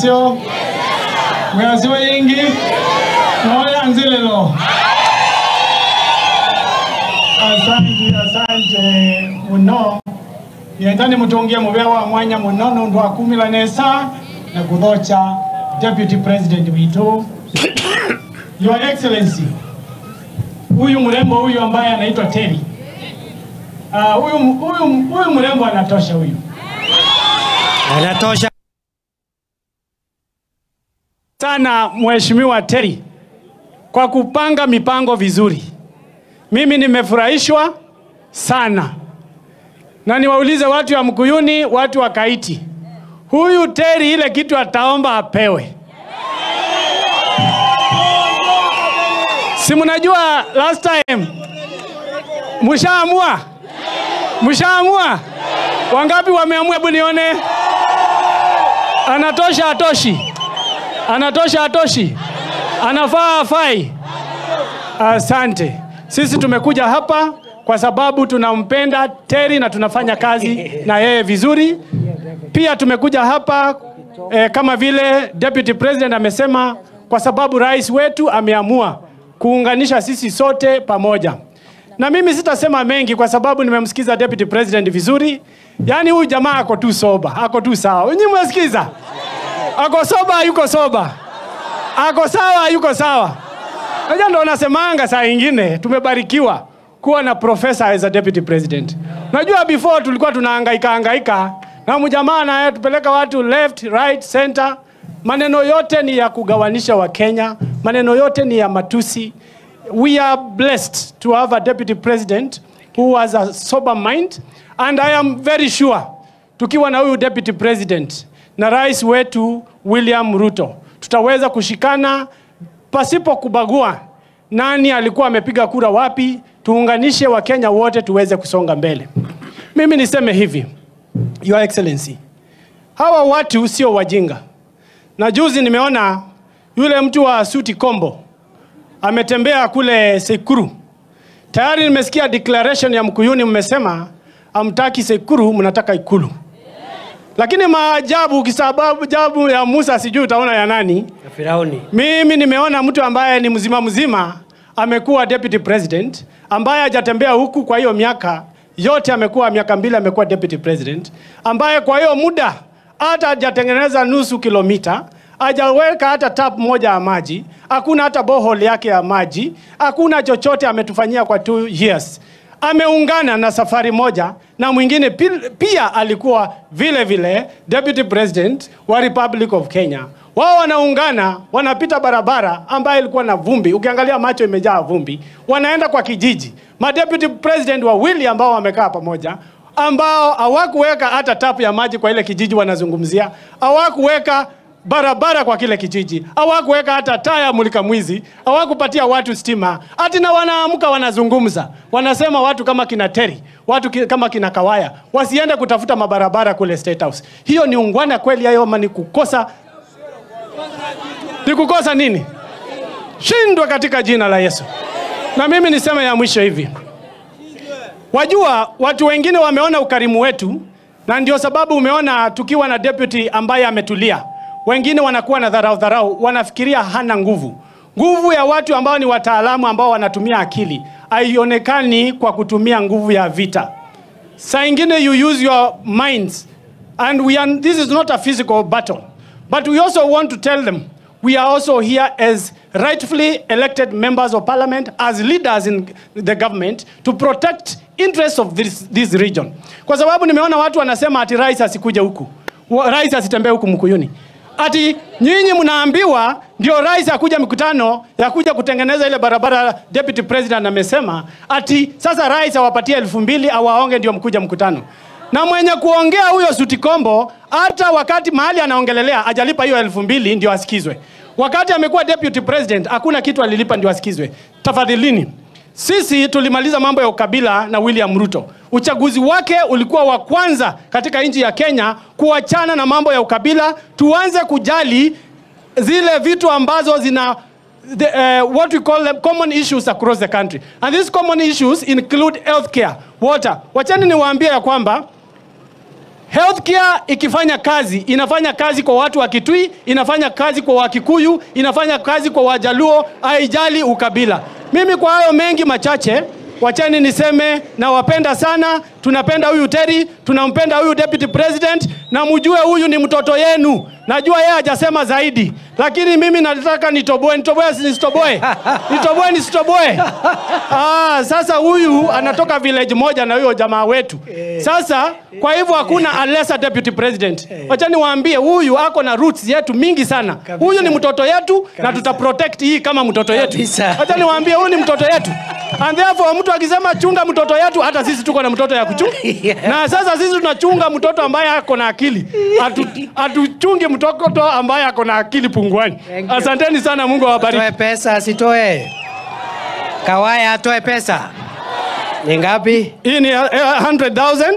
Sio? Mwaziwe ingi? Noya nzilelo. Asante, asante muno. Yendani mutungie mubewa mwanya munono ndo akumila nesa na kuthocha Deputy President witu. Your Excellency, huyu mrembo huyu ambaye anaitwa Terry. Huyu mrembo anatosha huyu. Anatosha sana Mheshimiwa Terry kwa kupanga mipango vizuri. Mimi nimefurahishwa sana. Na niwaulize watu wa Mkuyuni, watu wa Kaiti, huyu Terry ile kitu ataomba apewe. Si mnajua last time mshaamua? Mshaamua? Wangapi wameamua? Hebu nione. Anatosha atoshi? Anatosha atoshi? Anafaa afai? Asante. Sisi tumekuja hapa kwa sababu tunampenda Terry na tunafanya kazi na yeye vizuri. Pia tumekuja hapa kama vile Deputy President amesema, kwa sababu rais wetu ameamua kuunganisha sisi sote pamoja. Na mimi sitasema mengi kwa sababu nimemsikiza Deputy President vizuri. Yaani huyu jamaa ako tu soba, ako tu sawa. Nyinyi mmesikiza? Ako soba, yuko soba. Ako sawa, yuko sawa. Unajua ndio nasemanga saa nyingine tumebarikiwa kuwa na professor as a deputy president. Unajua before tulikuwa tunahangaika hangaika na mjamaa na tupeleka watu left, right, center. Maneno yote ni ya kugawanisha wa Kenya, maneno yote ni ya matusi. We are blessed to have a deputy president who has a sober mind, and I am very sure tukiwa na huyu deputy president na rais wetu William Ruto tutaweza kushikana pasipo kubagua nani alikuwa amepiga kura wapi, tuunganishe Wakenya wote tuweze kusonga mbele. Mimi niseme hivi, Your Excellency, hawa watu sio wajinga. Na juzi nimeona yule mtu wa suti kombo ametembea kule Sekuru. Tayari nimesikia declaration ya Mkuyuni, mmesema amtaki Sekuru, mnataka Ikulu. Lakini maajabu, kisababu jabu ya Musa sijui utaona ya nani? Ya Firauni. Mimi nimeona mtu ambaye ni mzima mzima amekuwa deputy president, ambaye hajatembea huku kwa hiyo miaka yote, amekuwa miaka 2 amekuwa deputy president, ambaye kwa hiyo muda hata hajatengeneza nusu kilomita, hajaweka hata tap moja ya maji, hakuna hata borehole yake ya maji, hakuna chochote ametufanyia kwa 2 years. Ameungana na safari moja na mwingine pia alikuwa vile vile deputy president wa Republic of Kenya. Wao wanaungana, wanapita barabara ambayo ilikuwa na vumbi, ukiangalia macho imejaa vumbi, wanaenda kwa kijiji. Ma deputy president wawili ambao wamekaa pamoja, ambao hawakuweka hata tapu ya maji kwa ile kijiji wanazungumzia, hawakuweka barabara kwa kile kijiji, hawakuweka hata taa ya mulika mwizi, hawakupatia watu stima. Ati na wanaamka wanazungumza, wanasema watu kama kina Terry, watu kama kina Kawaya wasiende kutafuta mabarabara kule State House. Hiyo ni ungwana kweli hayo, ama ni kukosa? Ni kukosa nini? Shindwa katika jina la Yesu. Na mimi niseme ya mwisho hivi. Wajua watu wengine wameona ukarimu wetu, na ndio sababu umeona tukiwa na deputy ambaye ametulia. Wengine wanakuwa na dharau dharau, wanafikiria hana nguvu. Nguvu ya watu ambao ni wataalamu ambao wanatumia akili haionekani kwa kutumia nguvu ya vita. Saa ingine you use your minds, and we are, this is not a physical battle. But we also want to tell them we are also here as rightfully elected members of parliament, as leaders in the government, to protect interests of this region. Kwa sababu nimeona watu wanasema ati rais asikuje huku, rais asitembee huku Mkuyuni. Ati nyinyi mnaambiwa ndio rais akuja mikutano ya kuja kutengeneza ile barabara. Deputy President amesema ati sasa rais awapatie 2000 awaonge ndio mkuja mkutano. Na mwenye kuongea huyo suti kombo, hata wakati mahali anaongelelea hajalipa hiyo 2000 ndio asikizwe. Wakati amekuwa deputy president hakuna kitu alilipa ndio asikizwe. Tafadhalini, sisi tulimaliza mambo ya ukabila na William Ruto. Uchaguzi wake ulikuwa wa kwanza katika nchi ya Kenya kuachana na mambo ya ukabila, tuanze kujali zile vitu ambazo zina what we call them common issues across the country. And these common issues include healthcare, water. Wachani niwaambie ya kwamba Healthcare ikifanya kazi, inafanya kazi kwa watu wa Kitui, inafanya kazi kwa Wakikuyu, inafanya kazi kwa Wajaluo, haijali ukabila. Mimi kwa hayo mengi machache, wacheni niseme nawapenda sana, tunapenda huyu Terry, tunampenda huyu Deputy President, na mjue huyu ni mtoto yenu. Najua yeye hajasema zaidi, lakini mimi nataka nitoboe, nitoboe nisitoboe, nitoboe nisitoboe. Sasa huyu anatoka village moja na huyo jamaa wetu. Sasa kwa hivyo hakuna a lesser deputy president. Wachani waambie huyu ako na roots yetu mingi sana. Huyu ni mtoto yetu na tuta protect hii kama mtoto yetu. Wachani waambie huyu ni mtoto yetu. And therefore mtu akisema chunga mtoto yetu, hata sisi tuko na mtoto ya kuchunga. Na sasa sisi tunachunga mtoto ambaye ako na akili. Atuchungi mtoto ambaye ako na akili punguani. Asanteni sana, Mungu awabariki. Atoe pesa asitoe. Kawaya atoe pesa. Ni ngapi? Hii ni 100,000.